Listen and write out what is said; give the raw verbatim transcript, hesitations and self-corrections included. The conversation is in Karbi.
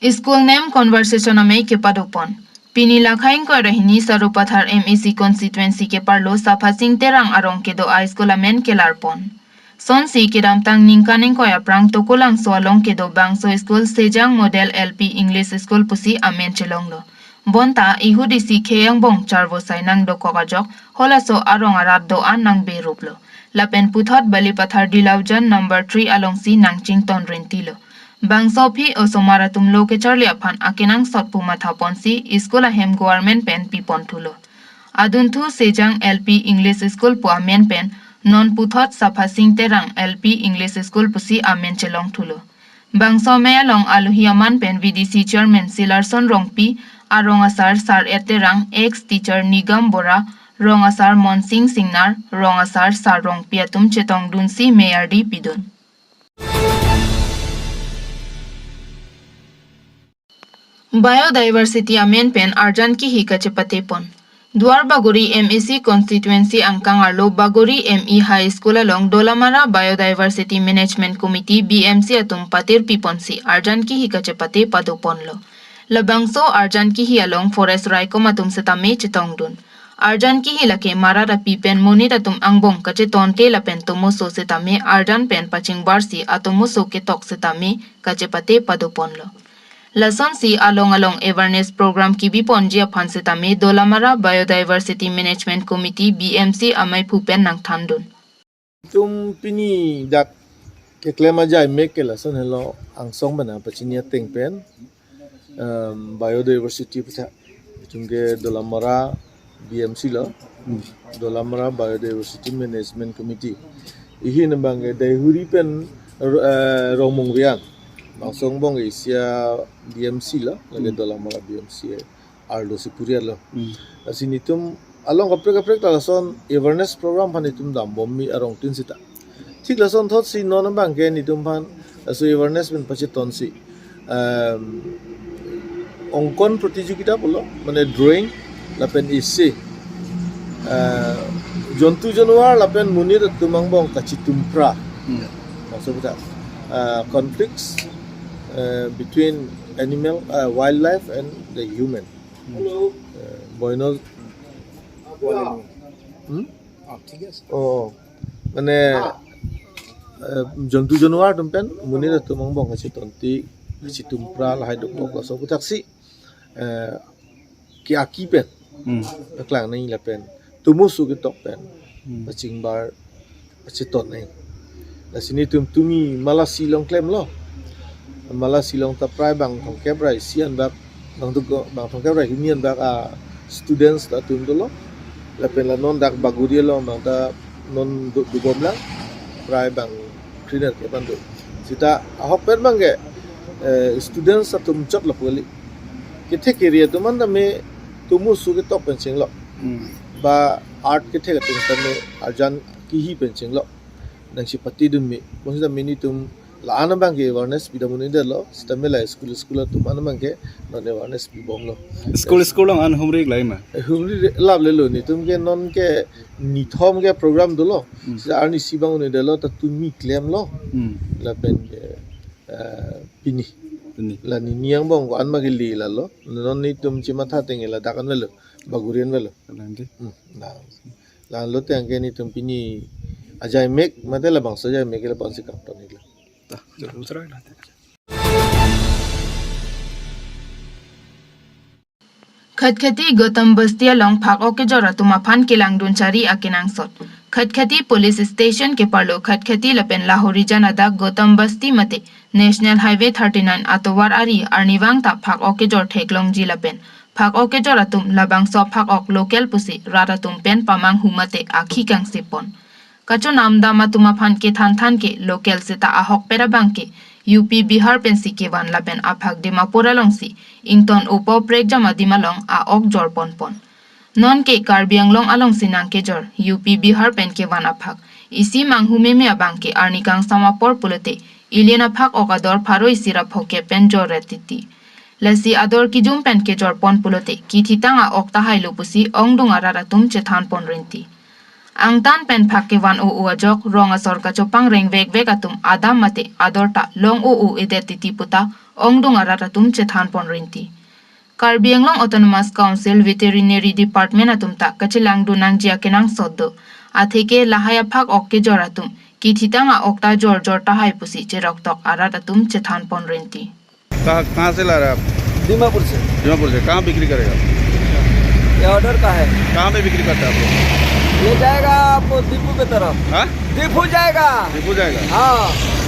School name conversation amei kepadopon. Pini Lakhai ingkoi ra hini Sarupathar M A C constituency keparlo Saphasing Terang arong kedo a-school amen kelarpon. Sonsi kedamtang ningkan ingkoi aphrang Tokolangso along kedo bangso school Sejang Model L P English School pusi amen chelonglo. Bonta ihut isi khei angbong charvo sai nangdokok ajok halaso arong arat do-an nangberuplo. Lapen puthot Balipathar Dilaujan number three alongsi nangchington rintilo. Bangso aphi osomar atum lo kecharli aphan akenangsot pu mathaponsi school ahem government pen piponthulo. Adunthu Sejang L P English School pu amen pen non puthot Saphasing Terang L P English School pusi amen chelongthulo. Bangso amei along alohi aman pen V D C chairman Silarson Rongpi, arong asar Sar Et Terang, ex teacher Nigam Bora, rong asar Monsing Singnar, rong asar Sar Rongpi atum chetongdunsi mei ardi pidun. Biodiversity amen pen arjan kihi kachepatepon. Duar Bagori M A C constituency angkang arlo Bagori M E High School along Dolamara Biodiversity Management Committee, B M C atum patir piponsi arjan kihi kachepate padoponlo. Labangso arjan kihi along forest raikom atum setame chetongdun. Arjan kihi lake marat api pen monit atum angbong kachetonte lapen tomoso setame arjan pen pachingbarsi atomoso ketok setame kachepate padoponlo. Lasonsi along along awareness program kebiponji aphan setame Dolamara Biodiversity Management Committee, B M C ameiphu pen nangthandun. Itum pini dak keklem ajai mek ke lason helo angsong bana pachini ateng pen, em, biodiversity puthot. Itum ke Dolamara B M C lo, Dolamara Biodiversity Management Committee. Ihin abang ke Daihuri pen, eh, Rongmongve an. Bangso angbong ke isi a-B M C lo, lake Dolamara B M C arlo si puri arlo. Hmm. Lasi nitum along kaprek kaprek ta lason awareness program aphan itum dambom mi arong tin sita. Thik lason thotsi non abang ke nitum aphan laso awareness pen pachetonsi, em, ongkon pratijogita pulo, mane drawing lapen essay, eh, jontu januar lapen monit atum angbong kachitumpra. Hmm. Maksud kita, eh, conflicts, eh, between animal, eh, wildlife and the human. Hmm. Eh, boino. Hmm? Oh, ঠিক আছে। Oh, mane, eh, jontu januar atum pen monit atum angbong kachetonti, kachitumpra lahai dokok laso aputhaksi, eh, ke-aki pen. Hmm. Paklang nangji lapen tomoso ketok pen. Hmm. Pachingbar, pacheton nangji. Lasi nitum tumi Malasi along klemlo. Malasi along ta prai bang thomkep ra isi anbak, bang thomkep ra hini anbak a-students ta atum dolo. Lapen la non dak Bagori along bang ta non do, dobomlang. Prai bang kriner ke bang do. Sita ahok pen bang ke, eh, students atum chot lapu kali. Kethe kere atum an tame tomoso ketok pen chenglo. Hmm. Ba art kethe atum tame arjan kihi pen chenglo. Nangchepatedun mi. Bonsita nitum la-an abang ke awareness pidam un-edetlo. Sitame la school school atum an abang ke non awareness pibomlo. School school along an humri klai ma? Eh, humri re-, lap lelo nitum ke non ke nithom ke program dolo. Hmm. Sita arnisi bang un-edetlo ta tumi klemlo. Hmm. Lapen ke, eh, pini. Pini. La nini angbong ko-an ma kele lalo. Non nitum chematha ateng ke ladak an avelo. Bagori an avelo. Kalang di. Hmm. La. Lalo tangke nitum pini ajai mek mate labangso ajai mek ke lapu-ansi kapton iklo. Ta, jalo serai la. Khatkhati Gautam Basti along phak-ok kejor atum aphan kelangdun chari akenangsot. Khatkhati Police Station keparlo Khatkhati lapen Lahorijan adak Gautam Basti mate National Highway thirty-nine atovar ari arnivang ta phak-ok kejor theklongji lapen phak-ok kejor atum labangso phak-ok local pusi rat atum pen pamanghu mate akhi kangsepon. Kachonam dam atum aphan kethan than ke local seta ahokpet abang ke U P Bihar pensi kevan lapen aphak Dimapur alongsi ington opo prekjam adim along a-ok jorponpon. Non ke Karbi Anglong alongsi nangkejor, U P Bihar pen kevan aphak. Isi manghu meme abang ke arni kangsam apor pulote, ilian aphak-ok ador pharo isi ra phokep pen jorret titi. Lasi ador kijum pen kejorpon pulote, kithitang a-ok tahailo pusi ongdung arat atum chethanpon rinti. Angtan pen phak kevan o-o ajok, rong asor kachopang rengvekvek atum adam mate ador ta long o-o-edet titi puta, ongdung arat atum chethan pon rinti. Karbi Anglong Autonomous Council Veterinary Department atum ta kachelangdun nangji akenangsot do. Atheke lahai aphak ok kejor atum kithitang a-ok ta jorjor tahai pusi cheroktok arat atum chethan pon rinti. कहाँ कहाँ से ला रहे हैं आप? दीमापुर से। दीमापुर से। कहाँ बिक्री करेगा? ये ऑर्डर का है। कहाँ पे बिक्री करता है आप लोग? ये जाएगा आपको दीपू की तरफ। हाँ? दीपू जाएगा। दीपू जाएगा। हाँ।